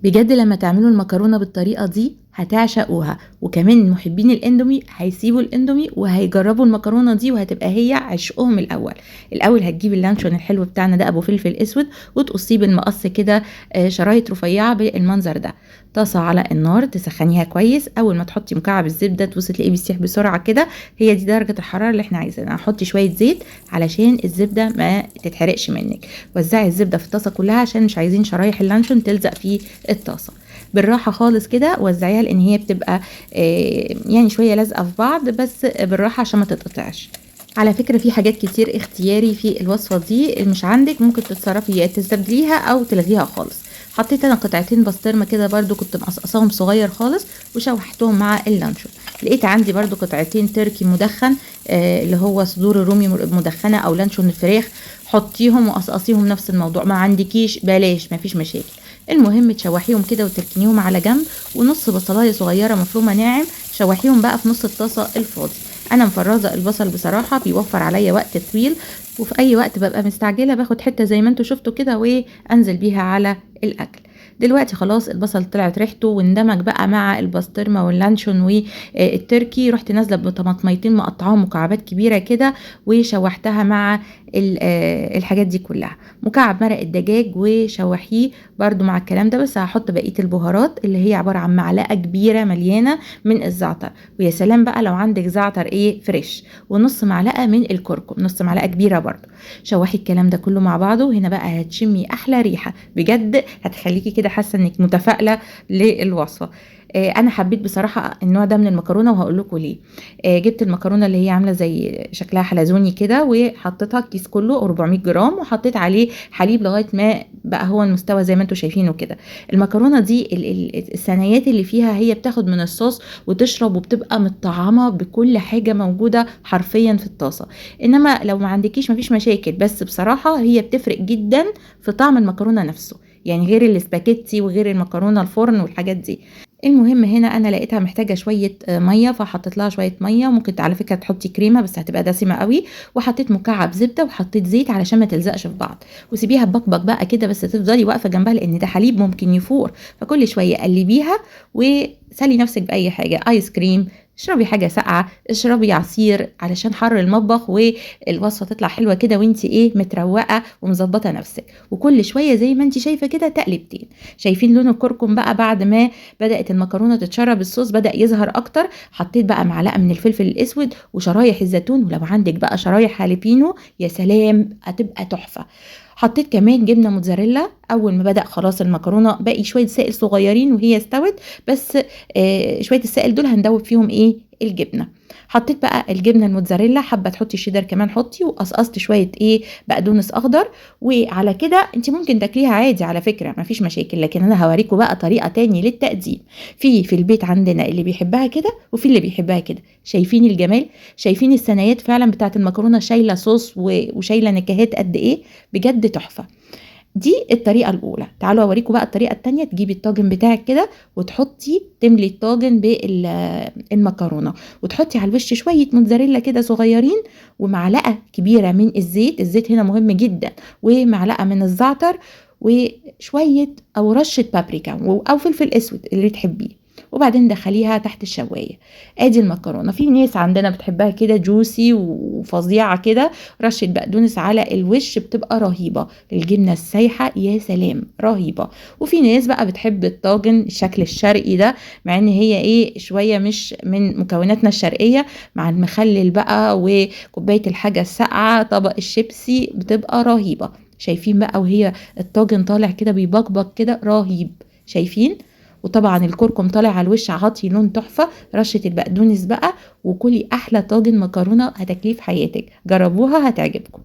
بجد لما تعملوا المكرونه بالطريقة دي هتعشقوها، وكمان محبين الاندومي هيسيبوا الاندومي وهيجربوا المكرونه دي وهتبقى هي عشقهم الاول. الاول هتجيبي اللانشون الحلو بتاعنا ده ابو فلفل اسود وتقصيه بالمقص كده شرايط رفيعة بالمنظر ده. طاسه على النار تسخنيها كويس، اول ما تحطي مكعب الزبدة تبصي تلاقيه بيسيح بسرعة كده، هي دي درجه الحرارة اللي احنا عايزينها. حطي شوية زيت علشان الزبدة ما تتحرقش منك. وزعي الزبدة في الطاسه كلها عشان مش عايزين شرايح اللانشون تلزق في الطاسه. بالراحة خالص كده وزعيها لان هي بتبقى يعني شوية لازقه في بعض، بس بالراحة عشان ما تتقطعش. على فكرة في حاجات كتير اختياري في الوصفة دي، مش عندك ممكن تتصرفي يا تستبدليها او تلغيها خالص. حطيت انا قطعتين بسطرمه كده برده كنت مقصقصاهم صغير خالص وشوحتهم مع اللانشون. لقيت عندي برده قطعتين تركي مدخن اللي هو صدور الرومي مدخنه او لانشون الفراخ، حطيهم وقصقصيهم نفس الموضوع. ما عندكيش بلاش، مفيش مشاكل. المهم تشوحيهم كده وتركنيهم على جنب، ونص بصلايه صغيرة مفرومه ناعم شوحيهم بقى في نص الطاسه الفاضي. انا مفرزه البصل بصراحة بيوفر عليا وقت طويل، وفي اي وقت ببقى مستعجلة باخد حتة زي ما انتوا شفتوا كده وانزل بيها على الاكل. دلوقتي خلاص البصل طلعت ريحته واندمج بقى مع البسطرمه واللانشون والتركي. رحت نازله بطماطميتين مقطعاهم مكعبات كبيرة كده وشوحتها مع الحاجات دي كلها. مكعب مرق الدجاج وشوحيه برده مع الكلام ده، بس هحط بقية البهارات اللي هي عبارة عن معلقه كبيرة مليانة من الزعتر، ويا سلام بقى لو عندك زعتر ايه fresh، ونص معلقه من الكركم، نص معلقه كبيرة برده. شوحي الكلام ده كله مع بعضه. هنا بقى هتشمي احلى ريحه بجد، هتخليكي كده حاسه انك متفائلة للوصفه. انا حبيت بصراحة النوع ده من المكرونه وهقول لكم ليه. جبت المكرونه اللي هي عامله زي شكلها حلزوني كده وحطيتها الكيس كله 400 جرام، وحطيت عليه حليب لغاية ما بقى هو المستوى زي ما انتم شايفينه كده. المكرونه دي الثنايات اللي فيها هي بتاخد من الصوص وتشرب وبتبقى متطعمه بكل حاجة موجودة حرفيا في الطاسه. انما لو ما عندكيش مفيش مشاكل، بس بصراحة هي بتفرق جدا في طعم المكرونه نفسه، يعني غير الاسباجيتي وغير المكرونه الفرن والحاجات دي. المهم هنا انا لقيتها محتاجه شوية مية فحطيت لها شوية مية، وممكن على فكرة تحطي كريمة بس هتبقى دسمة قوي، وحطيت مكعب زبدة وحطيت زيت علشان ما تلزقش في بعض، وسيبيها تبقبق بقى كده، بس تفضلي واقفة جنبها لان ده حليب ممكن يفور، فكل شوية قلبيها وسلي نفسك باي حاجة، ايس كريم، اشربي حاجة ساقعه، اشربي عصير علشان حر المطبخ والوصفه تطلع حلوة كده وانتي ايه متروقه ومظبطه نفسك. وكل شوية زي ما انتي شايفه كده تقلبتين. شايفين لون الكركم بقى بعد ما بدات المكرونه تتشرب الصوص بدا يظهر اكتر. حطيت بقى معلقه من الفلفل الاسود وشرايح الزيتون، ولو عندك بقى شرايح هالبينو يا سلام هتبقى تحفة. حطيت كمان جبنه موتزاريلا. اول ما بدا خلاص المكرونه باقي شوية سائل صغيرين وهي استوت، بس شوية السائل دول هندوب فيهم ايه الجبنة. حطيت بقى الجبنة الموتزاريلا، حابة تحطي شيدر كمان حطي، وقصقصت شوية ايه بقدونس اخضر. وعلى كده انت ممكن تاكليها عادي على فكرة مفيش مشاكل، لكن انا هوريكم بقى طريقه تاني للتقديم. في البيت عندنا اللي بيحبها كده وفي اللي بيحبها كده. شايفين الجمال؟ شايفين الثنايات فعلا بتاعت المكرونه شايله صوص وشايله نكهات قد ايه، بجد تحفة. دي الطريقة الاولى. تعالوا اوريكم بقى الطريقة الثانية. تجيبي الطاجن بتاعك كده وتحطي تملي الطاجن بالمكرونه، وتحطي على الوش شوية موتزاريلا كده صغيرين، ومعلقة كبيرة من الزيت، الزيت هنا مهم جدا، ومعلقة من الزعتر، وشوية او رشه بابريكا او فلفل اسود اللي تحبيه، وبعدين دخليها تحت الشوايه. ادي المكرونه. في ناس عندنا بتحبها كده جوسي وفظيعه كده، رشه بقدونس على الوش بتبقى رهيبة، الجبنة السايحه يا سلام رهيبة. وفي ناس بقى بتحب الطاجن الشكل الشرقي ده، مع ان هي ايه شوية مش من مكوناتنا الشرقية، مع المخلل بقى وكوبايه الحاجة الساقعه طبق الشيبسي بتبقى رهيبة. شايفين بقى وهي الطاجن طالع كده بيبقبق كده رهيب، شايفين؟ وطبعا الكركم طالع على الوش عاطي لون تحفة. رشه البقدونس بقى، وكلي احلى طاجن مكرونه هتاكليه في حياتك. جربوها هتعجبكم.